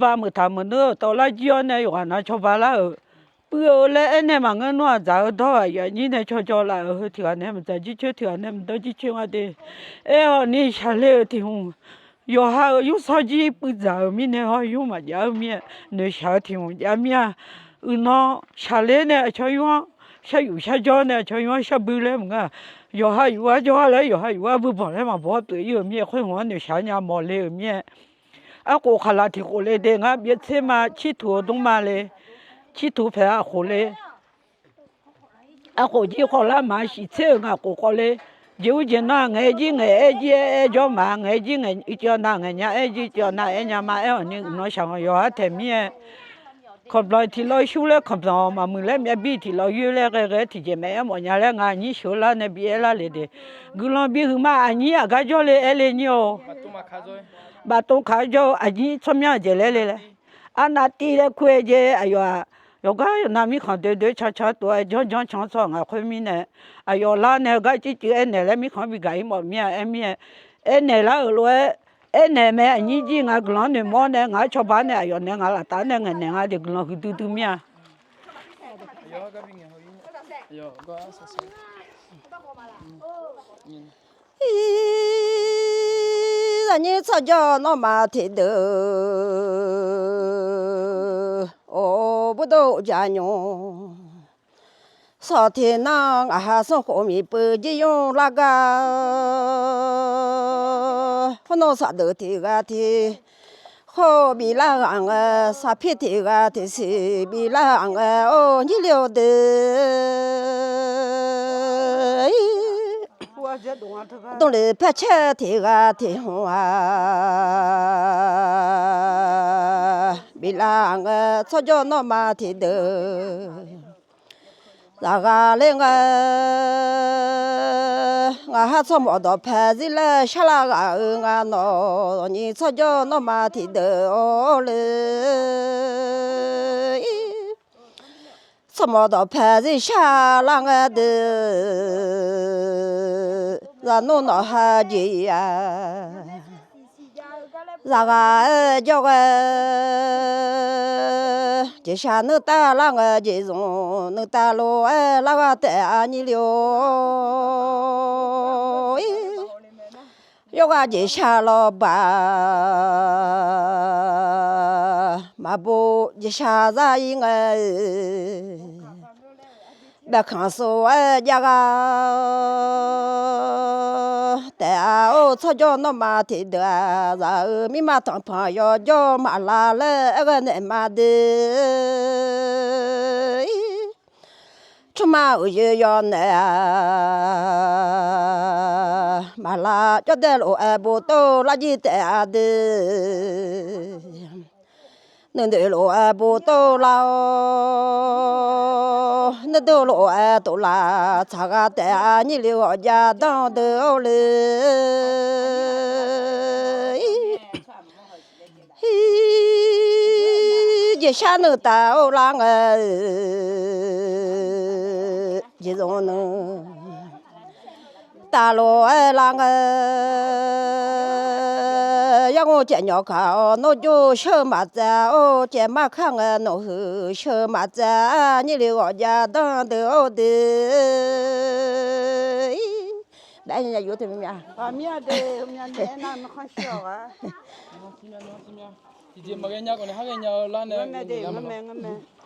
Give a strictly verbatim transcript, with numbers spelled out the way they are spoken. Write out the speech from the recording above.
Ba meuq taq meuq neur-euq tawv lar jir-awr nae yawqghaq nav cawba lar-euq, puiv-eu laer aernaeq maqngeur nawr-aq, dzaq-eu dawr-aq, aqyuif aqnyir nae cawjaw laf-euq heu tiq ghaq nae maqdzaq jircoer, tiq ghaq nae maqdawr jircoer nga de. Aerkhawf ni shaqler-euq tiq hmq, yawqha-euq nymrshawr jir puivdzaq-euq mirnae hawr nymr maqjav-eu mir-aer, noeqshaq-eu tiq hmq jav mir-a. Uiqnan shaqler nae aqcawq nymr-anr shar yuf shar jawr nae aqcawq nymr-anr shar bui laer maqngeur-aq, yawqha yuf-ar jawr-ar laer yawqha yuf-ar bui banq laer maqbaw-awr pyeuf ir-euq mir-aer, khoer hmq-anr noeqshaq nya mawq le-euq mir-aer, arkhof khaqlaq tiq khof le de, ngar byaev tser ma, cirtuq-eu dmr ma le, cirtuq paeq-a khof le. Arkhof jir khawf lar maq siq tser-euq ngaq khof khawf le. Jeq ur jeq nan ngaeq-aer jir ngaeq-aer jir-aer aer jawr ma, ngaeq-aer jir ngaeq-aer cawv nav ngaeq nya-aer jir cawv nav aer nya ma. Aerkhawf ni uqnan shaq-anr yawqha taeq mir-aer, kanqbyanq tiq lawq shuir laer kanqbyanq maqmuiq laer myav bir tiq lawq yoer laer ghae ghae-aer tiqjeq maeq-aer mawf nya laer ngaq aqnyir sheuq-eu lar nae bi aer lar le de. Guiqlanq bi huiqma aqnyir aqgar jawrle aer le nyir-or. Baftuv kaq-aer jawr-eu aqnyir tsawrmyanr-aq jeq laer le laer. Arnav tiv laer kur-aer jaev aqyawf-aq, yawqgar yawqnav mirkhanq doe doe can can tov-aer janr janr can-anr tsawrhaq ngaq khoer mirnae, aqyawf lar nae heugar cuiv cuiv aernaeq laer mirkhanq-anr bi gaq ir mawf mir-a aer mir-aer, aernaeq lar-euq lof-aer, aernaeq mae aqnyir jir ngaq guiqlanq-anr noeqmawr nae ngaq-anr cawba nae aqyawf nae ngaq laftav-anr nae ngaeqnaeq nga de guiqlanq huiqdui dui mir-a. Zaqnyir tsawrjawr nawmaf tiqdeuq, or, burdov jaq nymr. Sawq tiq nar ngaq ha smr khof miqpeuq jir nymr lar gar, hawr nawr saqdeuq tiq ghaq tiq khawr biflar ghaq ngae, saqpir tiq ghaq tiq siq biflar ghaq ngae, or, nyir le-eu deuq. Dmrluf paer caer tiq ghaq tiq hmq-aq, biflar ghaq ngae, tsawrjawr nawmaf tiqdeuq. Zaqghaq ler ngae, ngaq ha tsawrmawf dawqpae zir laer sharlar ghaq-euq nga nawq, zaqnyir tsawrjawr nawmaf tiqdeuq-awr le. Tsawrmawf dawqpae zir sharlar ngae deuq, zaqnmr nawq ha jeq-a. Zaqghaq-aer jawrghae, jeqshaq nuirtav lar ngae, jeqzmq nuirtav lof-aer lar ghaq taef-a nyir le-or. Yawrghaq jeqshaq lawrbaq, maqbov jeqshaq zar ir ngae, baefkanq sov-aer jav ghaq taef-a. Or, tsawrjawr nawmaf tiqdeuq-aq, zaq-euq mirma tanqpanq yawjawr maqlav laer aer ghae naeq ma de. Tsawrma uqyoe yawnaeq-aq, maqlav jawrdae lof-aer boftov lar jir taef-a de. Nuinoeq lof-aer boftov lar-awr, nuidov lof-aer tov lar tsaq ghaq taef-a nyir le ghawqjav danr deuq-awr le. Jeqshaq nuirtav-awr lar ngae, jeqzmq nuirtav lof-aer lar ngae, yarngoq caev nyawq kaq-awr nawr jov sheu maqtsaev-or, caev mar kar ngae nawq huiq sheu maqtsaev-a nyir le ghawqjav danr deuq-awr de.